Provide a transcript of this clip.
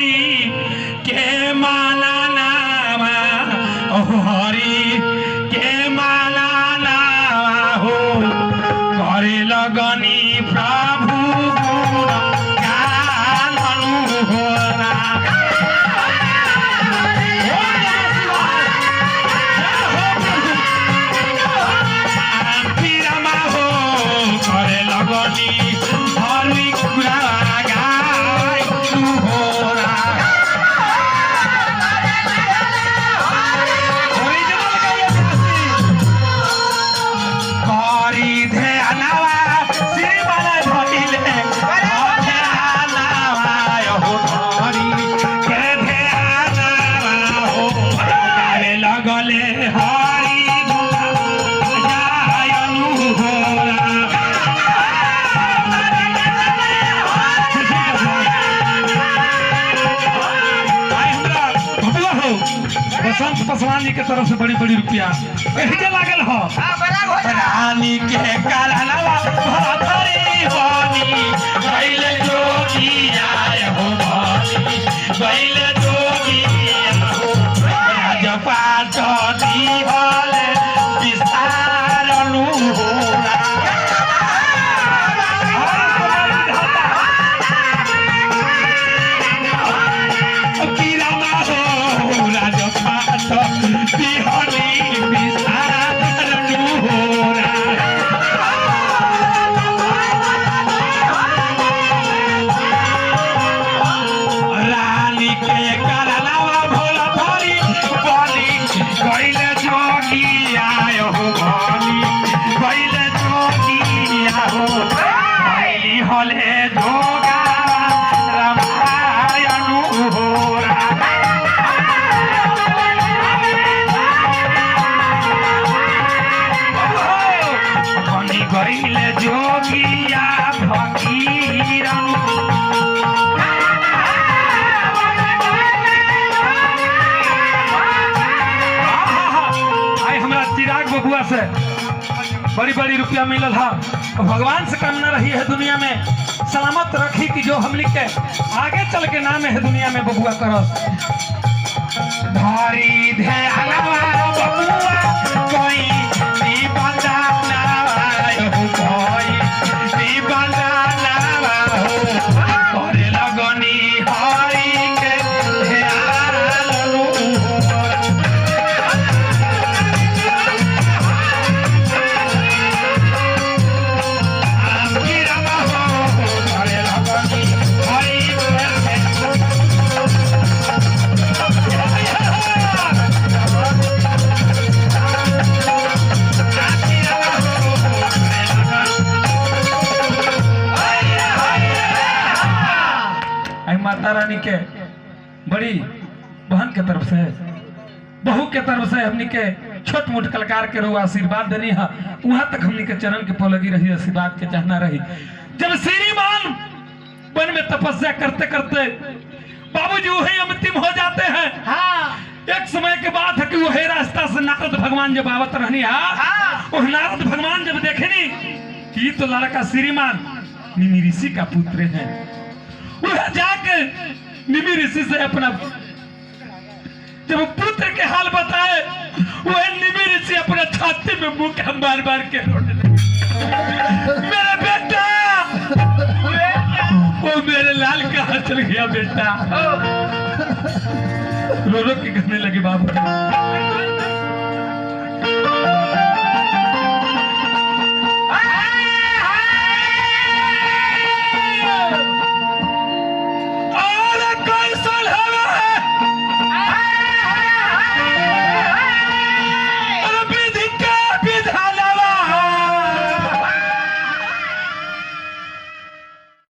हरि के माला नामा हरि के माला नामा हो करे लगनी प्रभु गुण गान हो राम। हो करे लगनी हरि गुण गाइनु हो राम। ओरिजिनल गाइए प्यासी। करी ध्यानवा श्रीमान धइले ध्यानवा हो हरि के ध्यानवा हो गावे लगले हरि गुण गायनु हो राम। आइ हमरा भगवा हो बसंत पासवान जी के तरफ से बड़ी बड़ी रुपया एहिजे लागल हो। रानी के कालनवा भतरी बनी गइल जोगी आय हो बनी गइल जोगी हो राजपाट दिहल विस्तार नु हो किरामा हो राजपाट दिहली विस्तार नु हो रानी के करलावा भोला भरी बनी गइल जोगी आयो हो बनी गइल जोगी आहो भैली हले जोगा रामायण हो राम। बनी गइल जोगिया फकीरनु। आइ हमरा चिराग बबुआ से बड़ी बड़ी रुपया मिलल है। भगवान से कामना रही है दुनिया में सलामत रखी कि जो हमनी के आगे चल के नाम है दुनिया में बबुआ करस। धारी ध्यानवा बबुआ कोई नी बंदाना हो कोई नी बंदाना हो करे लगनी हरि के ध्यान हो। माता रानी के बड़ी बहन के तरफ से बहू के तरफ से हमनी के छोट मोट कलाकार के रो आशीर्वाद देनी है, वहां तक हमनी के चरण के पलगी रही, आशीर्वाद के चाहना रही। जब श्रीमान वन में तपस्या करते करते बाबूजी वही अंतिम हो जाते हैं। हाँ। एक समय के बाद है कि वही रास्ता से नारद भगवान जब आवत रहनी है, हाँ। वो नारद भगवान जब देखे कि ये तो लड़का श्रीमान निमि ऋषि का पुत्र है, वह जाके निमि ऋषि से अपना जब पुत्र के हाल बताए, वह निमि ऋषि अपना छाती में मुंह मार मार के रोने लगे, मेरा बेटा, वो मेरे लाल कहाँ चल गया बेटा। रो रो के कहने लगे बाबू।